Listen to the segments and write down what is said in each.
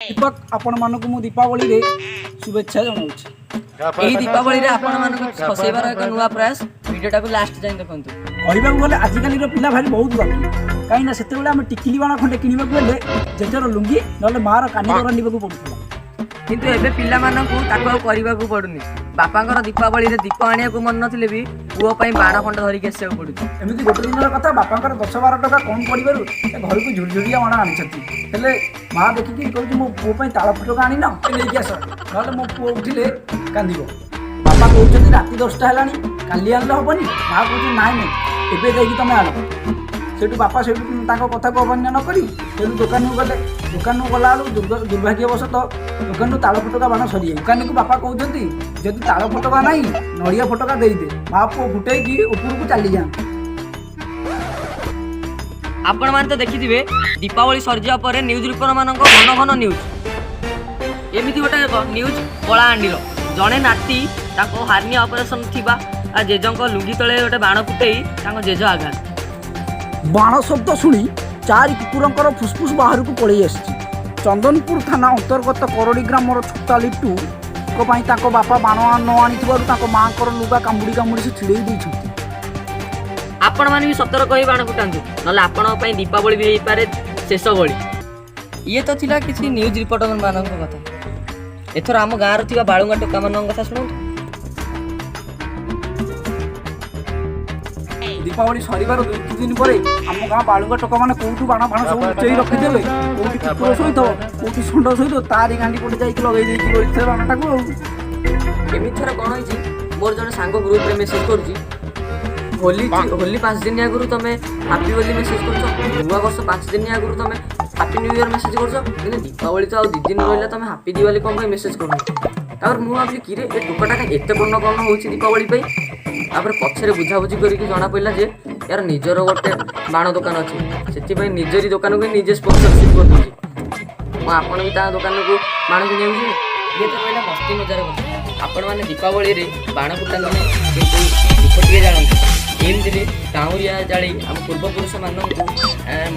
ଦୀପକ, ଆପଣମାନଙ୍କୁ ମୁଁ ଦୀପାବଳିରେ ଶୁଭେଚ୍ଛା ଜଣାଉଛି। ଏହି ଦୀପାବଳିରେ ଆପଣମାନଙ୍କୁ ଖସେଇବାର ଏକ ନୂଆ ପ୍ରୟାସ। ଭିଡ଼ିଓଟାକୁ ଲାଷ୍ଟ ଯାଏଁ ଦେଖନ୍ତୁ। କହିବାକୁ ଗଲେ ଆଜିକାଲିର ପିଲା ଭାରି ବହୁତ ଲକି, କାହିଁକିନା ସେତେବେଳେ ଆମେ ଟିକିଲି ବାଣ ଖଣ୍ଡେ କିଣିବାକୁ ହେଲେ ଜେଜେର ଲୁଙ୍ଗି ନହେଲେ ମାଆର କାନି ଦରାଣ୍ଡିବାକୁ ପଡୁଥିଲା। କିନ୍ତୁ ଏବେ ପିଲାମାନଙ୍କୁ ତାକୁ ଆଉ କରିବାକୁ ପଡୁନି। ବାପାଙ୍କର ଦୀପାବଳିରେ ଦୀପ ଆଣିବାକୁ ମନ ନଥିଲେ ବି ପୁଅ ପାଇଁ ବାଣ ଖଣ୍ଡ ଧରିକି ଆସିବାକୁ ପଡୁଛି। ଏମିତି ଗୋଟେ ଦିନର କଥା, ବାପାଙ୍କର 10-12 ଟଙ୍କା କମ୍ ପଡ଼ିବାରୁ ସେ ଘରକୁ ଝୁରଝୁରିଆ ବାଣ ଆଣିଛନ୍ତି। ହେଲେ ମା ଦେଖିକି କହୁଛି, "ମୋ ପୁଅ ପାଇଁ ତାଳ ଫୁଟକା ଆଣିନ? ନେଇକି ଆସ, ନହେଲେ ମୋ ପୁଅ ଉଠିଲେ କାନ୍ଦିବ।" ବାପା କହୁଛନ୍ତି, "ରାତି 10ଟା ହେଲାଣି, କାଲି ଆଣିଲେ ହବନି?" ମା କହୁଛନ୍ତି, "ନାଇଁ ନାଇଁ, ଏବେ ଯାଇକି ତମେ ଆଣ।" ସେଇଠୁ ବାପା ସେଇଠୁ ତାଙ୍କ କଥାକୁ ଅମାନ୍ୟ ନ କରି ସେଇଠୁ ଦୋକାନକୁ ଗଲେ। ଦୋକାନକୁ ଗଲାବେଳକୁ ଦୁର୍ଭାଗ୍ୟବଶତଃ ଦୋକାନରୁ ତାଳ ଫୁଟକା ବାଣ ସରିଯାଇଛି। ଦୋକାନୀକୁ ବାପା କହୁଛନ୍ତି, "ଯଦି ତାଳ ଫୁଟକା ନାହିଁ, ନଡ଼ିଆ ଫଟକା ଦେଇଦେ, ମା ପୁଅ ଫୁଟେଇକି ଉପରକୁ ଚାଲିଯାଆନ୍ତୁ।" ଆପଣମାନେ ତ ଦେଖିଥିବେ, ଦୀପାବଳି ସରିଯିବା ପରେ ନ୍ୟୁଜ୍ ରିପୋର୍ଟର ମାନଙ୍କ ଘନ ଘନ ନ୍ୟୁଜ୍। ଏମିତି ଗୋଟେ ଏକ ନ୍ୟୁଜ୍ କଳାହାଣ୍ଡିର। ଜଣେ ନାତି ତାଙ୍କ ହାର୍ନିଆ ଅପରେସନ ଥିବା ଜେଜଙ୍କ ଲୁଙ୍ଗି ତଳେ ଗୋଟେ ବାଣ ଫୁଟେଇ ତାଙ୍କ ଜେଜ ଆଘାତ। ବାଣ ଶବ୍ଦ ଶୁଣି ଚାରି କୁକୁରଙ୍କର ଫୁସଫୁସ ବାହାରକୁ ପଳେଇ ଆସିଛି। ଚନ୍ଦନପୁର ଥାନା ଅନ୍ତର୍ଗତ କରଡ଼ି ଗ୍ରାମର ଛୋଟା ଲିଟୁଙ୍କ ପାଇଁ ତାଙ୍କ ବାପା ବାଣ ନ ଆଣିଥିବାରୁ ତାଙ୍କ ମାଆଙ୍କର ଲୁଗା କାମୁଡ଼ି କାମୁଡ଼ି ସେ ଛିଡ଼େଇ ଦେଇଛନ୍ତି। ଆପଣମାନେ ବି ସତର୍କ ହୋଇ ବାଣ ଫୁଟାନ୍ତୁ, ନହେଲେ ଆପଣଙ୍କ ପାଇଁ ଦୀପାବଳି ବି ହେଇପାରେ ଶେଷ ବଳି। ଇଏ ତ ଥିଲା କିଛି ନ୍ୟୁଜ୍ ରିପୋର୍ଟର ମାନଙ୍କ କଥା। ଏଥର ଆମ ଗାଁରେ ଥିବା ବାଳୁଙ୍ଗା ଟୋକାମାନଙ୍କ କଥା ଶୁଣନ୍ତୁ। ଦୀପାବଳି ସରିବାର 2-3 ଦିନ ପରେ ଆମ ଗାଁ ବାଳୁଙ୍ଗା ଟୋକାମାନେ କୋଉଠୁ ବାଣ ଫାଣ ସବୁ ଲୁଚେଇ ରଖିଦେବେ। କୋଉଠି କୁକୁର ଶୋଇଥିବ, କୋଉଠି ଷଣ୍ଢ ଶୋଇଥିବ, ତାରି ଗାଣ୍ଡି ପଟେ ଯାଇକି ଲଗେଇ ଦେଇକି ବସିଥିବେ ବାଣଟାକୁ ଆଉ। ଏମିତି ଥରେ କ'ଣ ହେଇଛି, ମୋର ଜଣେ ସାଙ୍ଗ ଗ୍ରୁପରେ ମେସେଜ କରୁଛି, "ହୋଲି ହୋଲି 5 ଦିନ ଆଗରୁ ତମେ ହାପି ହୋଲି ମେସେଜ କରୁଛ, ନୂଆ ବର୍ଷ 5 ଦିନ ଆଗରୁ ତମେ ହାପି ନ୍ୟୁ ଇୟର ମେସେଜ କରୁଛ, କିନ୍ତୁ ଦୀପାବଳି ତ ଆଉ 2 ଦିନ ରହିଲା, ତମେ ହାପି ଦିୱାଲି କ'ଣ ପାଇଁ ମେସେଜ କରୁନ?" ତାପରେ ମୁଁ ଭାବିଲି, କିରେ, ଏ ଟୋକାଟା କାଇଁ ଏତେ କଣ କଣ ହେଉଛି ଦୀପାବଳି ପାଇଁ? ତାପରେ ପଛରେ ବୁଝାବୁଝି କରିକି ଜଣା ପଡ଼ିଲା ଯେ ୟାର ନିଜର ଗୋଟେ ବାଣ ଦୋକାନ ଅଛି। ସେଥିପାଇଁ ନିଜରି ଦୋକାନକୁ ହିଁ ନିଜେ ସ୍ପନ୍ସରସିପ୍ କରିଦେଉଛି। ମୁଁ ଆପଣ ବି ତା ଦୋକାନକୁ ବାଣ କିଣିବାକୁ ଯିବେ? ଇଏ ତ ରହିଲା ମସ୍ତି ମଜାର କଥା। ଆପଣମାନେ ଦୀପାବଳିରେ ବାଣ ଫୁଟାନ୍ତୁନି, କିନ୍ତୁ ଦୀପ ଟିକେ ଜାଳନ୍ତୁ। ଏମିତିରେ କାଉଁରିଆ ଜାଳି ଆମ ପୂର୍ବପୁରୁଷମାନଙ୍କୁ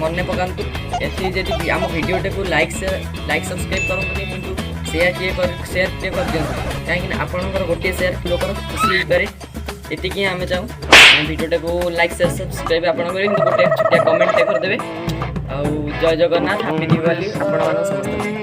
ମନେ ପକାନ୍ତୁ। ଏଠି ଯଦି ଆମ ଭିଡ଼ିଓଟାକୁ ଲାଇକ୍, ସେୟାର, ଲାଇକ୍ ସବସ୍କ୍ରାଇବ୍ କରନ୍ତୁନି, କିନ୍ତୁ ସେୟାର ଟିକେ କରିଦିଅନ୍ତୁ, କାହିଁକିନା ଆପଣଙ୍କର ଗୋଟିଏ ସେୟାର ଲୋକର ଖୁସି ହେଇପାରେ। ଏତିକି ହିଁ ଆମେ ଚାହୁଁ। ଭିଡ଼ିଓଟାକୁ ଲାଇକ୍, ସେୟାର, ସବସ୍କ୍ରାଇବ୍ ଆପଣ କରିବେ, କିନ୍ତୁ ଗୋଟେ ଛୋଟିଆ କମେଣ୍ଟଟେ କରିଦେବେ। ଆଉ ଜୟ ଜଗନ୍ନାଥ, ହାପି ଦିୱାଲି ଆପଣମାନଙ୍କ ସମସ୍ତଙ୍କୁ।